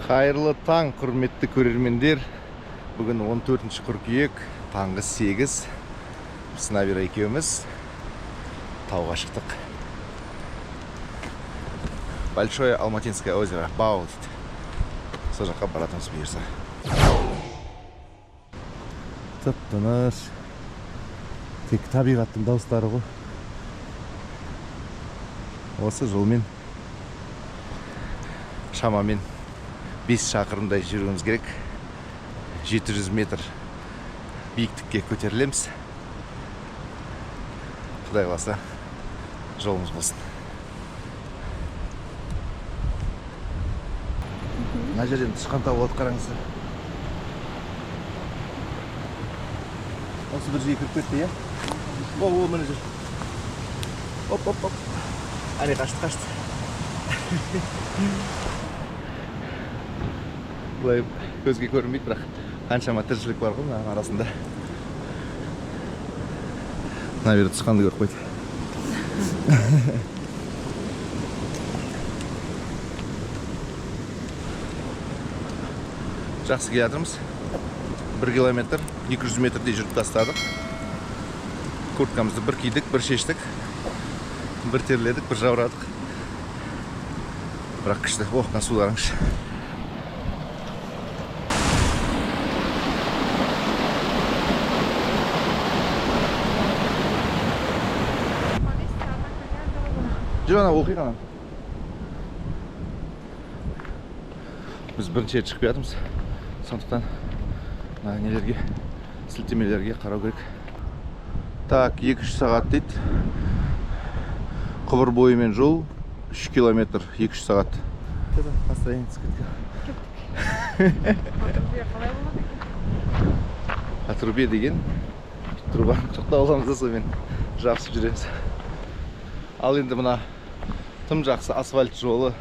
Қайырлы таң, құрметті көрермендер. Бүгін 14 қыркүйек, таңғы 8. Біз Набира екеуміз тауға шықтық. Большое Алматинское озеро, Бау дейді. Сол жаққа баратынбыз бұйырса. Тып-тыныш. Тек табиғаттың дауыстары ғой. Осы жолмен шамамен 5 шақырымдай жүруіміз керек. 700 метр биіктікке көтерілеміз. Құдай қаласа, жолымыз болсын. Мына жерден тышқан тауып алып қараңыздар. Осы бір жерге кіріп кетті, иә? О, о, міне жүр. Оп, оп, оп. Әне қашты, қашты. Былай көзге көрінбейді, бірақ қаншама тіршілік бар ғой мынаның арасында. Мына жерде тышқанды көріп қойды. Жақсы келе жатырмыз. 1 километр, 200 метрдей жүріп тастадық. Курткамызды бір кидік, бір шештік. Бір терледік, бір жаурадық. Бірақ күшті. О, мына суды қараңызшы. Жүр ана, оқиық ана. Біз бірінші рет шығып жатырмыз. Сондықтан мына нелерге, сілтемелерге қарау керек. Так, 2-3 сағат дейді. Құбыр бойымен жол 3 километр, 2-3 сағат. Настроение түсіп кеткен. А трубе деген трубаны тоқтап аламыз да сонымен жабысып жүреміз. Ал енді мына тым жақсы асфальт жолы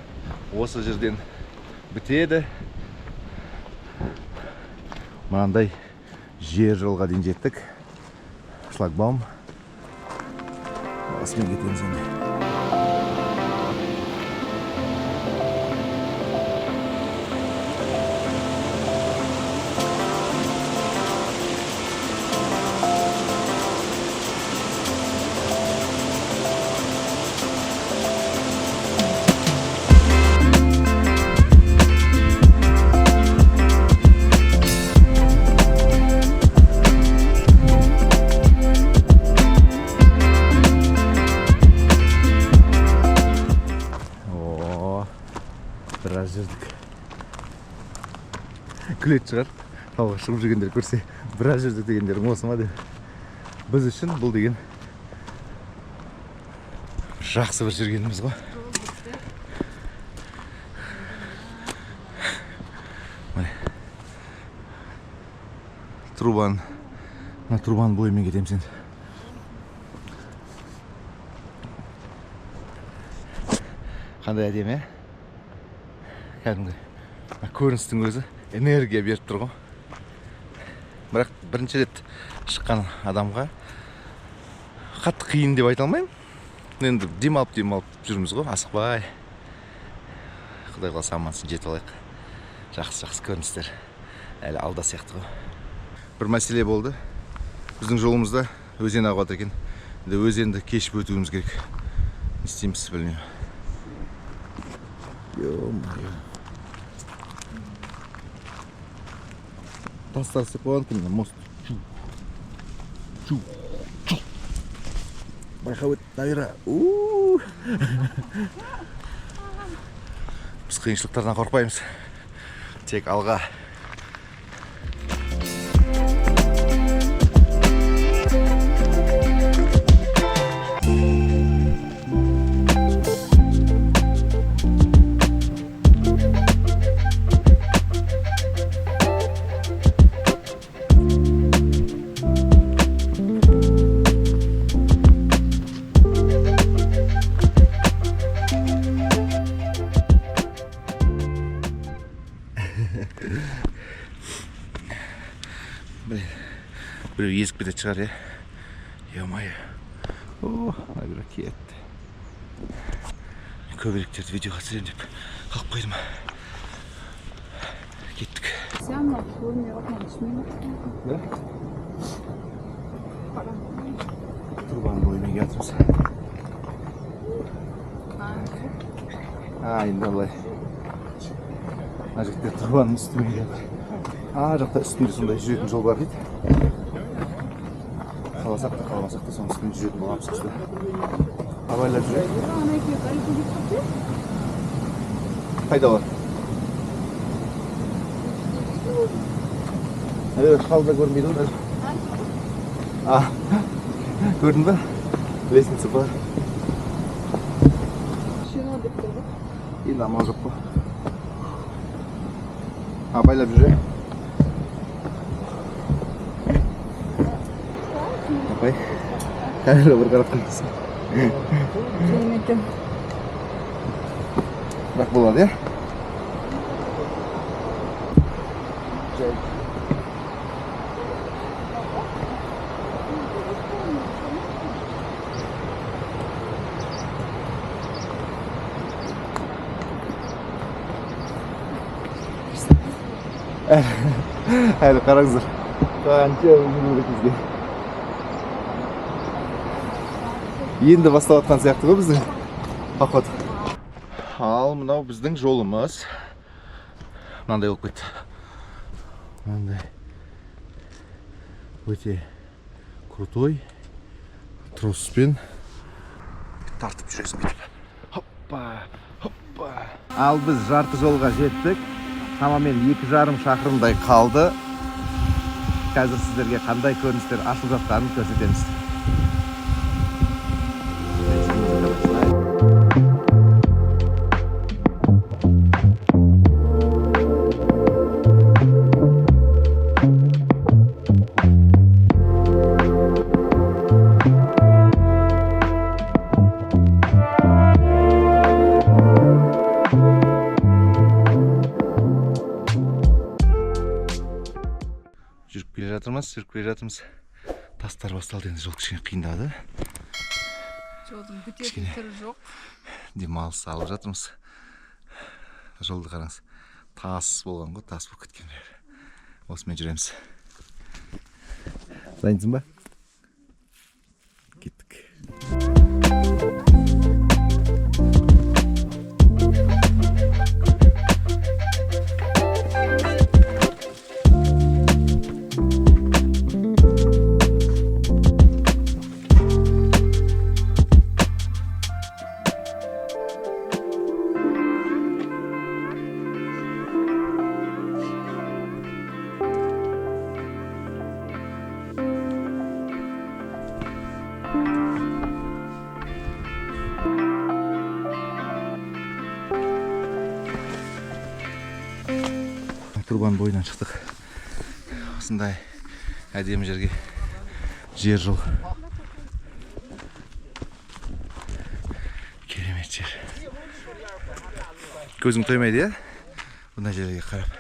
осы жерден бітеді. Мынандай жер жолға дейін жеттік. Шлагбаум. Осымен кетеміз енді. Біраз жүрдік. Күлетін шығар. Тауға шығып жүргендер көрсе, біраз жүрдік дегендерің осы ма деп. Біз үшін бұл деген жақсы бір жүргеніміз ғой. Міне. Мына трубаның бойымен кетеміз енді. Қандай әдемі, ә? Кәдімгі мына көріністің өзі энергия беріп тұр ғой. Бірақ бірінші рет шыққан адамға қатты қиын деп айта алмаймын. Енді демалып демалып жүрміз ғой, асықпай. Құдай қаласа аман-есен жетіп алайық. Жақсы жақсы көріністер әлі алда сияқты ғой. Бір мәселе болды. Біздің жолымызда өзен ағып жатыр екен. Енді өзенді кешіп өтуіміз керек. Не істейміз білмеймін. Ё-моё. Тастар істеп қойған екен мына мост. Чу. Чу. Чу. Байқап өт, Набира. У. Біз қиыншылықтардан қорықпаймыз. Тек алға. Блин, біреу езіп кететін шығар, иә? Ё-моё. О, Набира кетті. Көбелектерді видеоға түсіремін деп қалып қойдым. Мынау көрінбей қалды, мынау түсмей Да? Трубаның бойымен келатырмыз. А, енді былай. Мына жігіттер трубаның үстімен келатыр. Ар жақта үстінде сондай жүретін жол бар дейді. Қаласақ та қалмасақ та соның үстімен жүретін боламыз қыста. Абайлап жүрейік. Ана екеуі далеко кетіп қалыпты. Қайда олар? Әне шал да көрінбейді ғой даже. А, көрдің ба? Лестница бар. Шино деп тұр ғой. Енді амал жоқ қой. Абайлап жүре. Апай, камера бір қарап қойсын. Қиын екен. Бірақ болады, иә? Жай. Әлі қараңыздар, қанша жүру керек бізге. Енді басталып жатқан сияқты ғой біздің поход. Ал мынау біздің жолымыз мынандай болып кетті. Мынандай өте крутой троспен тартып жүресің бүйтіп. Хоппа, хоппа. Ал біз жарты жолға жеттік. Шамамен 2,5 шақырымдай қалды. Қазір сіздерге қандай көріністер ашылып жатқанын көрсетеміз. Жүріп келе жатырмыз, жүріп келе жатырмыз. Тастар басталды, енді жол кішкене қиындады. Жолдың бітетін Кішкене. түрі жоқ. Демалыс алып жатырмыз. Жолды қараңыз. Тас болған ғой, тас болып кеткен бәрі. Осымен жүреміз. Дайынсың ба? Кеттік. Трубаның бойынан шықтық. Осындай әдемі жерге жер жол. Керемет жер. Көзің тоймайды, иә? Бұндай жерлерге қарап.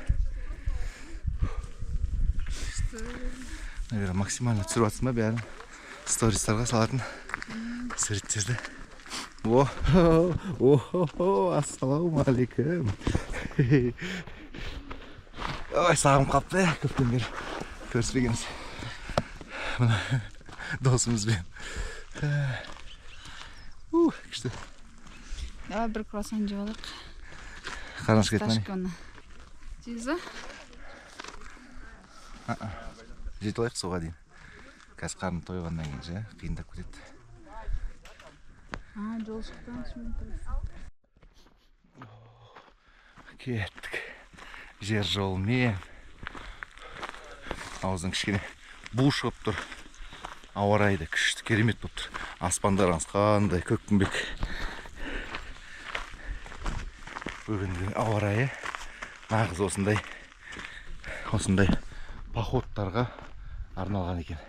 Наверное, максимально түсіріп жатсың ба бәрін? Стористарға салатын суреттерді. О, о, ассалаумағалейкум. Ой, сағым қапты, көптен бері көріспегенбіз. Мына досымызбен. Күшті. Давай бір круассан жеп алайық. Қарны ашып кетті ме? Ташканы. Жейсіз ба? Жетіп алайық суға дейін. Қазір қарным тойғаннан кейін ше, қиындап кетеді. А, жол шықты. Кеттік. Жер жолмен. Аузың кішкене бу шығып тұр. Ауа райы да күшті, керемет болып тұр. Аспанда қараңыз, қандай көкпеңбек. Бүгінгі ауа райы нағыз осындай походтарға арналған екен.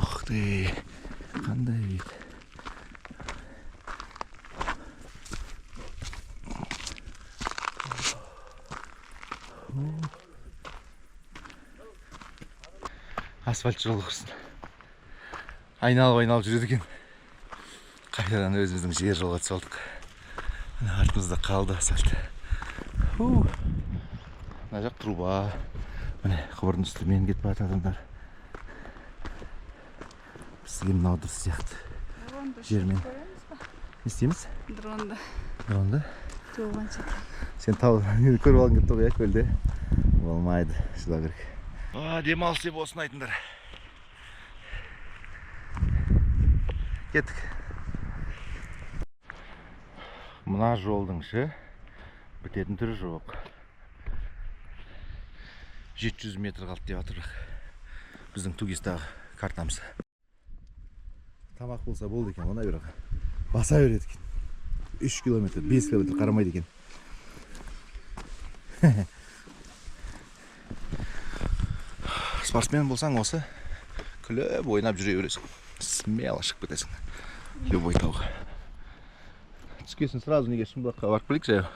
Ох ты, қандай вид. Асфальт жол құрсын. Айналып айналып жүреді екен. Қайтадан өзіміздің жер жолға түсіп алдық. Мына артымызда қалды асфальт. Мына жақ труба. Міне, құбырдың үстімен кетіп бара жатыр адамдар. Бізге мынау дұрыс сияқты. Дронды Жермен. көреміз ба? Не істейміз? Дронды. Дронды? Жолғанша. Сен тау нені көріп алғың келіп тұр ғой, иә, көлде? Болмайды, шыдау керек. Демалыс деп осыны айтыңдар. Кеттік. Мына жолдың ше бітетін түрі жоқ. 700 метр қалды деп жатыр бірақ біздің 2ГИС-тағы картамыз. Тамақ болса болды екен, оны бірақ баса береді екен. 3 километр, 5 километр қарамайды екен. Спортсмен болсаң осы күліп ойнап жүре бересің. Смело шығып кетесің любой тауға. Түскесін сразу неге Шымбұлаққа барып келейік жаяу.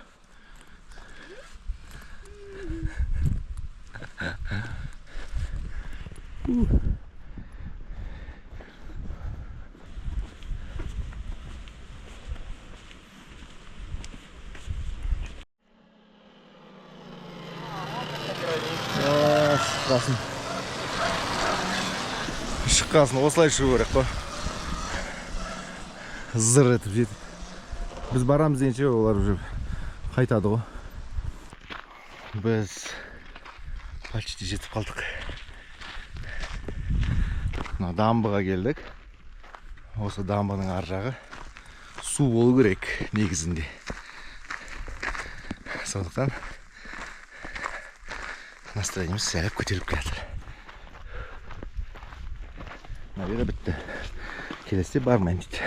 Шыққасын. Шыққасын осылай шығу керек қой. Зыр етіп жетіп. Біз барамыз дегенше олар уже қайтады ғой. Біз почти жетіп қалдық. Мына дамбыға келдік. Осы дамбының ар жағы су болу керек негізінде. Сондықтан настроениеміз сәл көтеріліп келе жатыр. Мына бері бітті. Келесіде бармаймын дейді.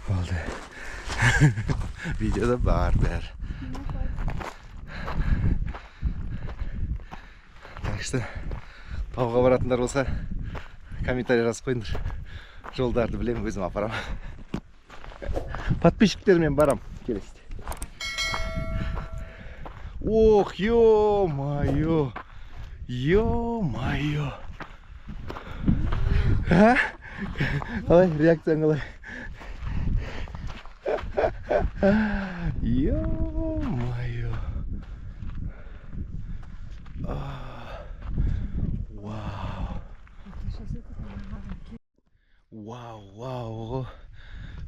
Болды. Видеода бар бәрі. Так что тауға баратындар болса комментарий жазып қойыңдар. Жолдарды білемін, өзім апарам. Подписчиктермен барам келесіде. Ох, ё-моё. Ё-моё. А? Қалай, реакцияң қалай? Ё-моё. Вау. Вау, вау.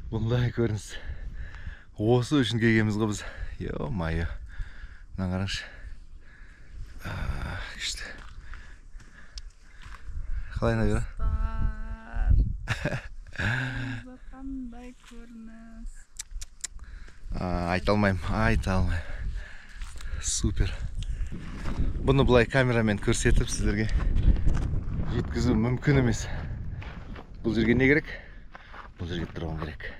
Бұндай көрініс. Осы үшін келгенбіз ғой біз. Ё-моё. Мына қараңызшы. Күшті. Қалай, Набира? Қандай көрініс. Айта алмаймын, айта алмаймын. Супер. Бұны былай камерамен көрсетіп сіздерге жеткізу мүмкін емес. Бұл жерге не керек? Бұл жерге дрон керек.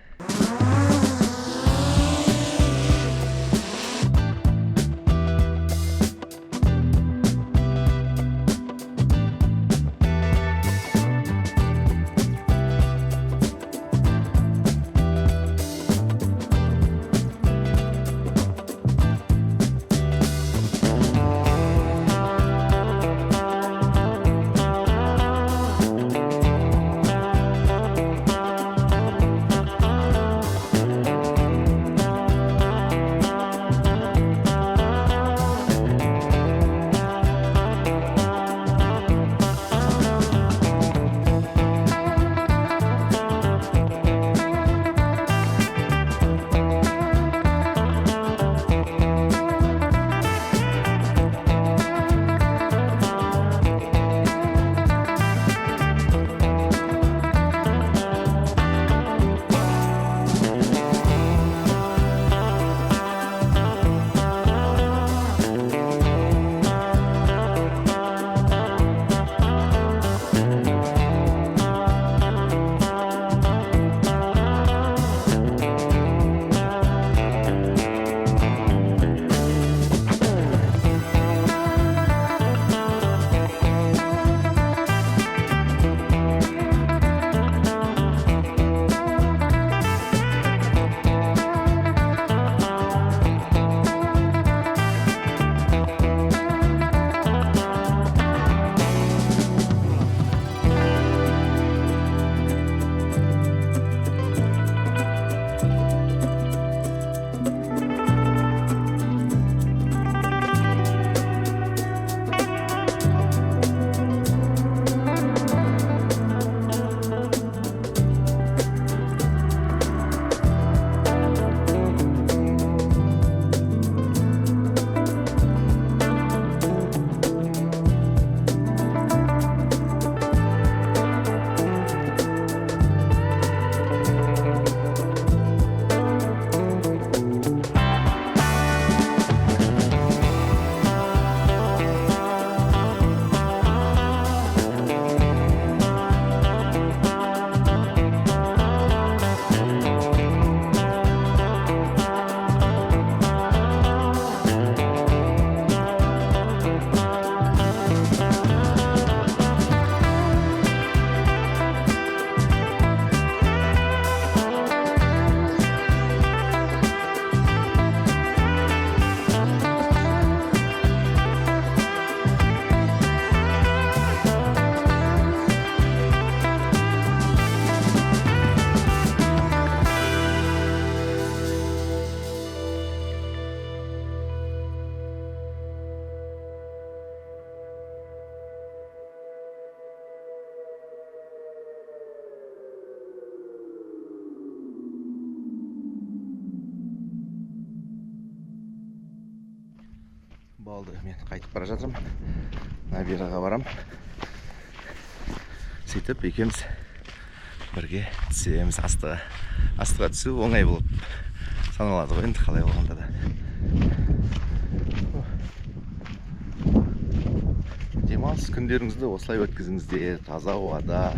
Болды, мен қайтып бара жатырмын. Набираға барам. Сөйтіп екеуміз бірге түсеміз астыға. Астыға түсу оңай болып саналады ғой енді, қалай болғанда да. Демалыс күндеріңізді осылай өткізіңіздер, таза ауада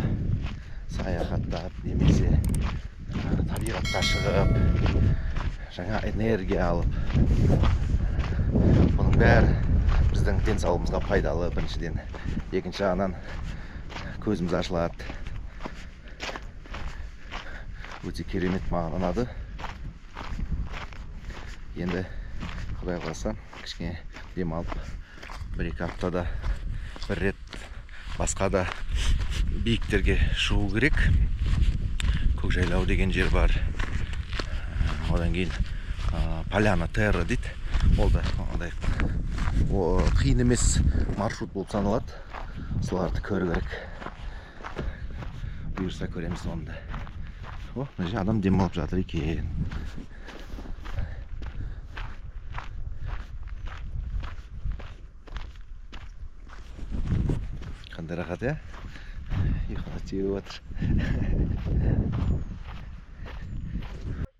саяхаттап немесе табиғатқа шығып, жаңа энергия алып. Бұның бәрі біздің денсаулығымызға пайдалы біріншіден. Екінші жағынан көзіміз ашылады. Өте керемет, маған ұнады. Енді Құдай қаласа кішкене демалып, бір-екі аптада бір рет басқа да биіктерге шығу керек. Көкжайлау деген жер бар. Одан кейін Поляна Терра дейді. Ол да ондай қиын емес маршрут болып саналады. Соларды көру керек. Бұйырса көреміз оны да. О, мына жерде адам демалып жатыр екен. Қандай рахат, иә? Ұйқыда теуіп жатыр.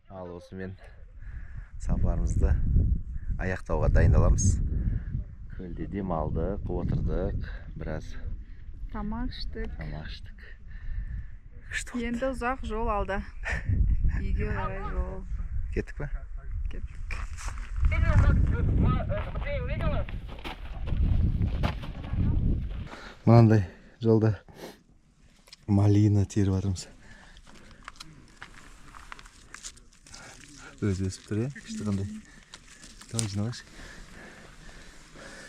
Ал осымен сапарымызды аяқтауға дайындаламыз. Көлде демалдық, отырдық, біраз Тамақ іштік. Тамақ іштік. Күшті болды. Енді ұзақ жол алда. Үйге қарай жол. Кеттік пе? Кеттік. Мынандай жолда малина теріп жатырмыз. Өзі өсіп тұр, иә? Күшті қандай. Давай жиналайықшы.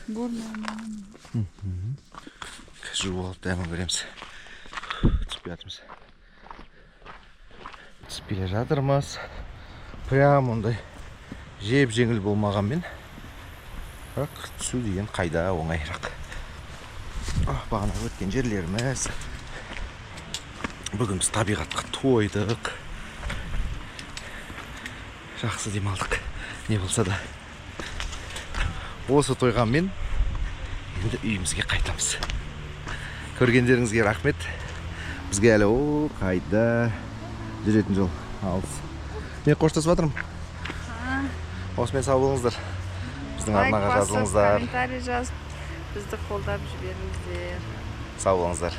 Горная малина. Жуып алып дәмін көреміз. Түсіп келе жатырмыз. Түсіп келе жатырмыз. Прям ондай жеп жеңіл болмағанмен, бірақ түсу деген қайда оңайырақ. Бағана өткен жерлеріміз. Бүгін біз табиғатқа тойдық. Жақсы демалдық. Не болса да. Осы тойғанмен енді үйімізге қайтамыз. Көргендеріңізге рахмет. Бізге әлі қайда жүретін жол алыс. Мен қоштасып жатырмын. Осымен сау болыңыздар. Біздің Лайк арнаға басып, жазылыңыздар. комментарий жазып, бізді қолдап жіберіңіздер. Сау болыңыздар.